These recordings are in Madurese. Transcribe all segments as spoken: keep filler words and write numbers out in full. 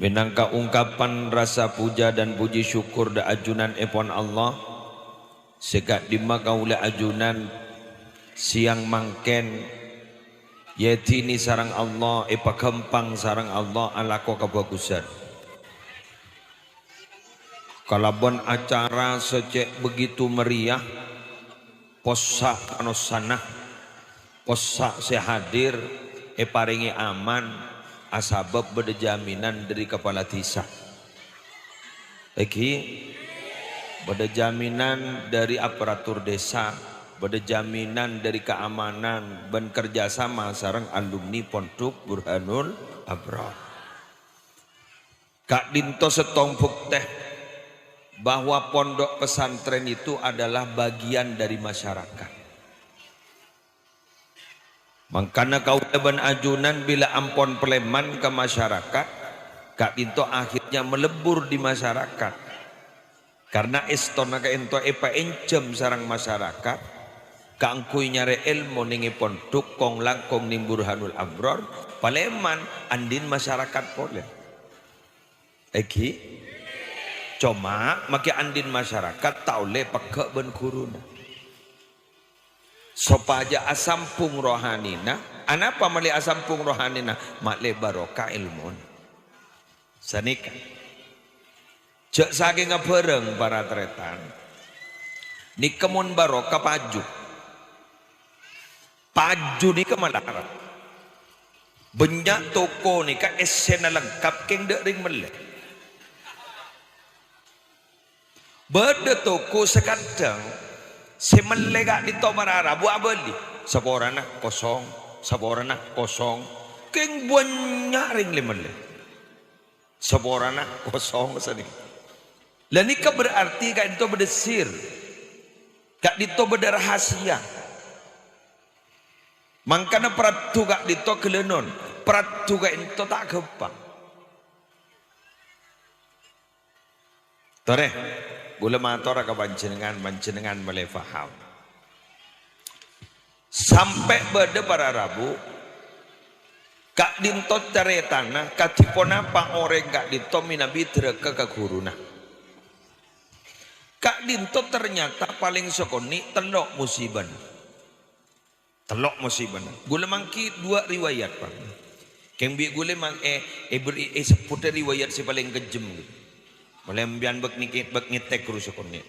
Mènangka ongkapan rasa puja dan puji syukur dâ' ajunanèpon Allah, sè ka'dimma kaulâ ajunan sèyang mangkèn èdini sareng Allah, èpaghâmpang sareng Allah alako kabhâghusân. Kalabân acara sè cè' begitu meriah, possa' kanossana, possa' sè hadir èparèngè aman, asabâb bâdâ jaminan dâri kapala dhisa. Èngghi, bâdâ jaminan dâri aparatur dhisa, bâdâ jaminan dâri kaamanan bân kerjasama sareng alumni Pondok Burhanul Abror. Ka'dinto sèttong buktè bahwa pondok pesantren itu adalah bagian dari masyarakat. Mangkana kaulâ bân ajunan bilâ ampon palèman ka masyarakat, ka'dinto akhirnya malebbur di masyarakat. Karna èstona ka'ènto èpaènjhâm sareng masyarakat kaangghuy nyarè èlmo nèng è pondok kong-langkong nèng Burhanul Abror, palèman andi'na masyarakat polè. Èngghi? Coma, makè andi'na masyarakat ta' ollè pegghâ' bân ghuruna. Sopajâ asambhung rohanina. Anapa malè asambhung rohanina? Malè barokah èlmona. Sanèka. Jhâ' sakènga bhârâng, para tarètan. Nèka mon barokah paju. Paju nèka malarat. Bânnya' toko nèka èssèna lengkap kèng dâ' rèng mellè. Bâdâ toko sè kadhâng sè mellè ka'dinto para rabu abâli. Saporana kosong, saporana kosong. Kèng bânnya' rèng lè-mellè. Saporana kosong sanèka. La nèka berarti ka'dinto bâdâ sir. Ka'dinto bâdâ rahasia. Mangkana paraddhu ka'dinto ghâlânon, paraddhu ka'dinto ta' ghâmpang. Torè, ghulâ matora ka panjhennengngan, panjhennengngan malè paham. Sampè' bâdâ para rabu, ka'dinto carètana kadhi ponapa orèng ka'dinto mènabi dhârâka ka ghuruna. Ka'dinto ternyata palèng sakonè' tello' musibana. Tello' musibana. Ghulâ manggi duwâ' riwayat, Pak. Kèng bi' ghulâ mang-, è, èberri', èsebbhuttâ riwayat sè palèng kejjhem, gitu. Malè empèyan bâk nèkè-, bâk ngètèk terros sakonè'.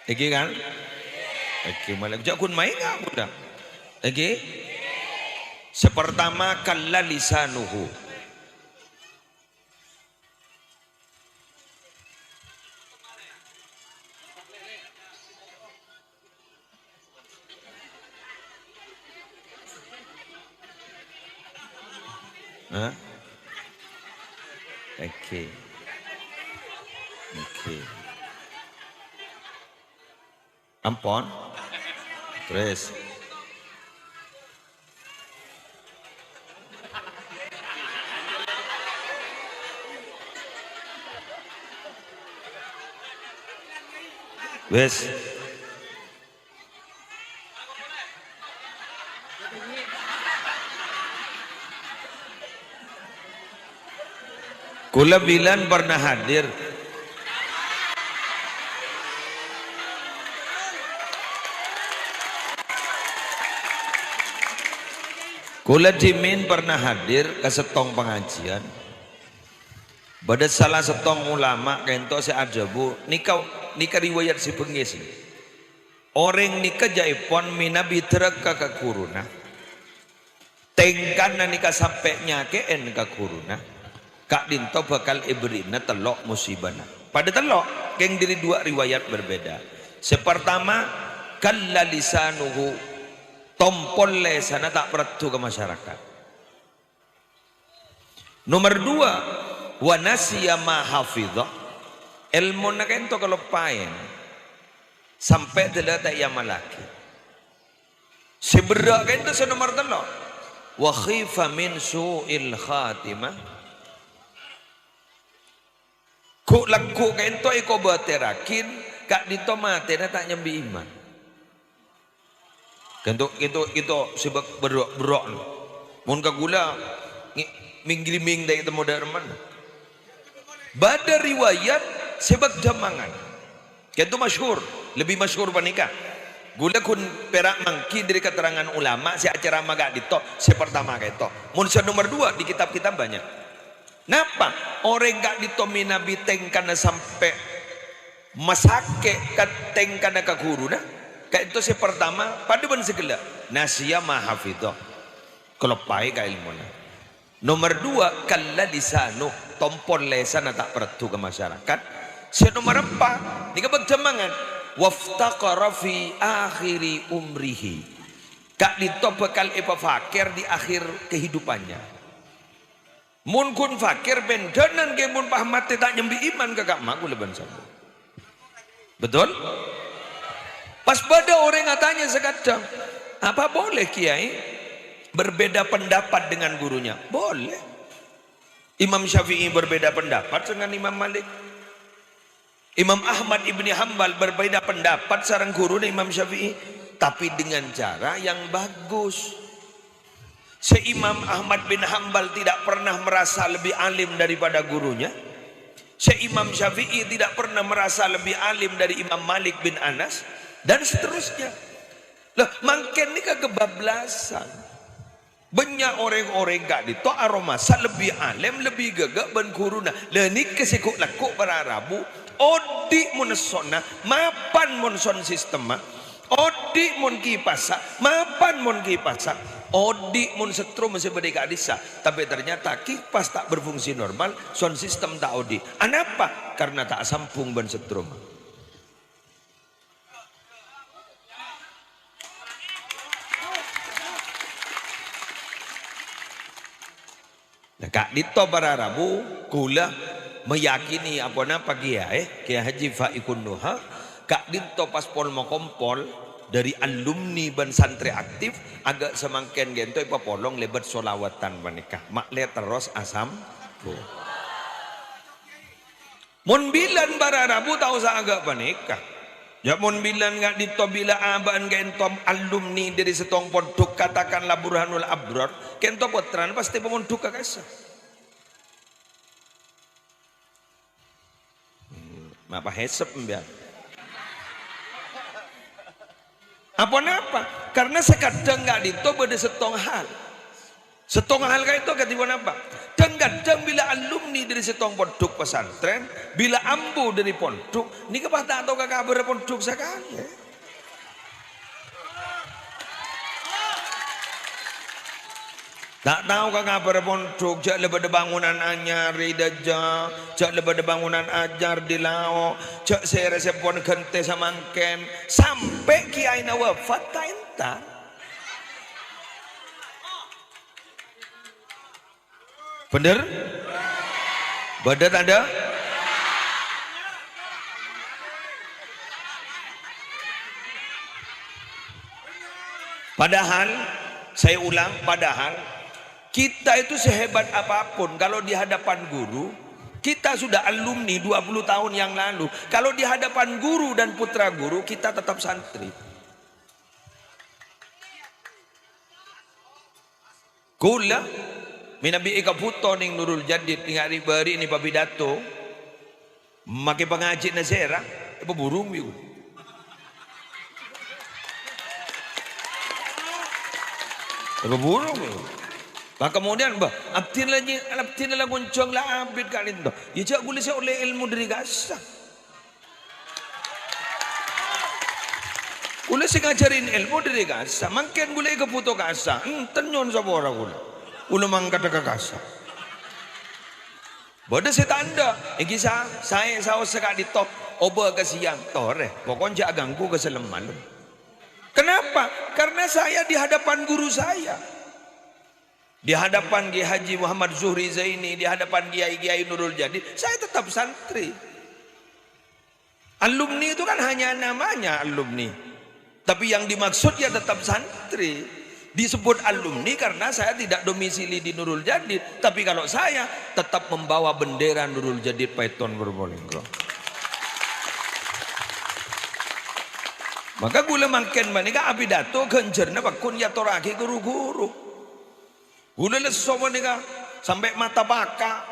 Èngghi, kan? Èngghi, malè jhâ' ghun maènga' ghulâ. Èngghi? Sè partama, kalla lisanuhu. Hah? Oke. Oke. Ampon? Terus. Wes. Kula bilan pernah hadir. Kula dhimen pernah hadir ka settong pangajian. Bâdâ sala settong ulama ka'dinto sè adhâbu, "Nèka, nèka riwayat sè bengngè, sè." Orèng nèka jhâ'èpon mènabi dhârâka ka ghuruna. Tèngkana nèka sampè' nyakè'èn ka ghuruna. Ka'dinto bhâkal èbherri'na tello' musibana. Padâ tello', kèng dâri duwâ' riwayat berbeda. Sè partama, kalla lisanuhu, tompol lèsanna ta' paraddhu ka masyarakat. Nomer duwâ', wa nasiya ma hafidha. Èlmona ka'dinto kaloppaèn, sampè' dâlâ ta' èamallaghi. Sè berrâ' ka'dinto sè nomer tello', wa khifa min su'il khatimah. Ghu'-lagghu' ka'dinto èkobâtèrraghi, ka'dinto matèna ta' nyambi iman. Ka'dinto, ka'dinto, ka'dinto sè bâk-, berrâ'-, berrâ'. Mon ka ghulâ, ngè-, Griming-griming ta' ètemmo dâ' remma. Bâdâ riwayat sè bâdâ mangan. Kento masyhur, lebbi masyhur panèka. Ghulâ ghun pèra' mangghi dâri keterangan ulama sè acerama ka'dinto, sè pertama ka'dinto. Mon sè nomer dua, di kitab-kitab banyak. Napa? Orèng ka'dinto mènabi tèngkana sampè' masakè' ka tèngkana ka ghuruna. Ka'dinto sè pertama, padâ bân sè ghellâ'. Nasiya ma hafidho. Kaloppaè ka èlmona. Nomer dua, kalla lisanu, tompol lèsanna ta' parlo ka masyarakat. Sè nomer empa', nèka bâdâ mangan, waftaqara fi akhiri umrihi. Ka'dinto bhâkal èpafakèr di akhir kehidupannya. Mon ghun fakèr bân dhânan, ghi mon pas matè ta' nyambi iman ka ka'ma' ghulâ bân sampèyan. Betul? Pas bâdâ orèng atanya sakadhâng, "Apa boleh Kiai berbeda pendapat dengan gurunya?" Boleh. Imam Syafi'i berbeda pendapat dengan Imam Malik. Imam Ahmad ibni Hambal berbeda pendapat sareng ghuruna Imam Syafi'i, tapi dengan cara yang bagus. Sè Imam Ahmad bin Hambal tidak pernah merasa lebih alim daripada gurunya. Sè Imam Syafi'i tidak pernah merasa lebih alim dari Imam Malik bin Anas, dan seterusnya. Lah, mangkèn nèka kabablasan. Bânnya' orèng-orèng ka'dinto aromasa lebbi alèm, lebbi ghâghâ bân ghuruna. Lah, nèka sè ghu'-lagghu' para rabu, odi' mon essona, mapan mon sound system-a, odi' mon kipassa, mapan mon kipassa, odi' mon setrum sè bâdâ è ka'dissa'. Tapè ternyata kipas ta' berfungsi normal, sound system ta' odi'. Anapa? Karena ta' asambhung bân setrum. Nah, ka'dinto para rabu, ghulâ meyakini apa-napa Kiai, Kiai Haji Faikun Nuha, ka'dinto pas pol-makompol dâri alumni bân santrè aktif, aghâ' samangkèn ghento èpapolong lèbât sholawatan panèka. Ma'lè terros asam. Mon bilân para rabu ta' osa aghâ' panèka. Jhâ' mon bilân ka'dinto bilâ abâ'na ka'dinto alumni dâri sèttong pondhuk, katakanlah Burhanul Abror, ka'dinto pottrana pastè pamondhuk ka kassa'. Hmm, ma' pahèsep, sampèyan? Apa-napa? Karena sakadhâng ka'dinto bâdâ sèttong hal. Sèttong hal ka'dinto kadhi ponapa? Dhâng-kadhâng bilâ alumni dâri sèttong pondhuk pesantren, bilâ ambu dâri pondhuk, nèka pas ta' tao ka kabhârrâ pondhuk sakalè. Ta' tao ka kabhârrâ pondhuk, jhâ' la bâdâ bangunan anyar è dâjâ, jhâ' la bâdâ bangunan anyar di lao', jhâ' sèrèsèpon ghântè samangkèn, sampè' kiyaèna wafat ta' entar. Bhender? Bâdâ tadâ'? Padahal, saya ulang, padahal kita itu sehebat apapun, kalau di hadapan guru, kita sudah alumni dua puluh tahun yang lalu. Kalau di hadapan guru dan putra guru, kita tetap santri. Kaulâ mènabi èkabhuto neng Nurul Jadid, neng ri'-bâri'na èpapidato, makè pangajhina sèra, èpabhuru mè'. Èpabhuru mè'. Pas kemudian, "Bâh, abdhina la nyi-, abdhina la ngonjhâng la abit ka'dinto." "Iyâ, jhâ' kaulâ sè ollè èlmo dâri kassa'." Kaulâ sè ngajhârin èlmo dâri kassa', mangkèn kaulâ èkabhuto kassa', enten nyo'on sapora kaulâ. Kaulâ mangkadhâ ka kassa'. Bâdâ sè ta' endâ', èngghi sa-, saè saossa ka'dinto, obâ ka sèyang, torè, pokokna jhâ' aghânggu ka sèllem malem. Kenapa? Karena saya di hadapan guru saya. Di hadapan Kiai Haji Muhammad Zuhri Zaini, di hadapan Kiai-Kiai Nurul Jadid, saya tetap santri. Alumni itu kan hanya namanya alumni. Tapi yang dimaksud ya tetap santri. Disebut alumni karena saya tidak domisili di Nurul Jadid. Tapi kalau saya tetap membawa bendera Nurul Jadid Paiton Probolinggo. Maka kaulâ mangkèn panèka apidato ghânjhârânna pagghun èyatorraghi ka ru-ghuru. Kaulâ lesso panèka sampè' mata bâka.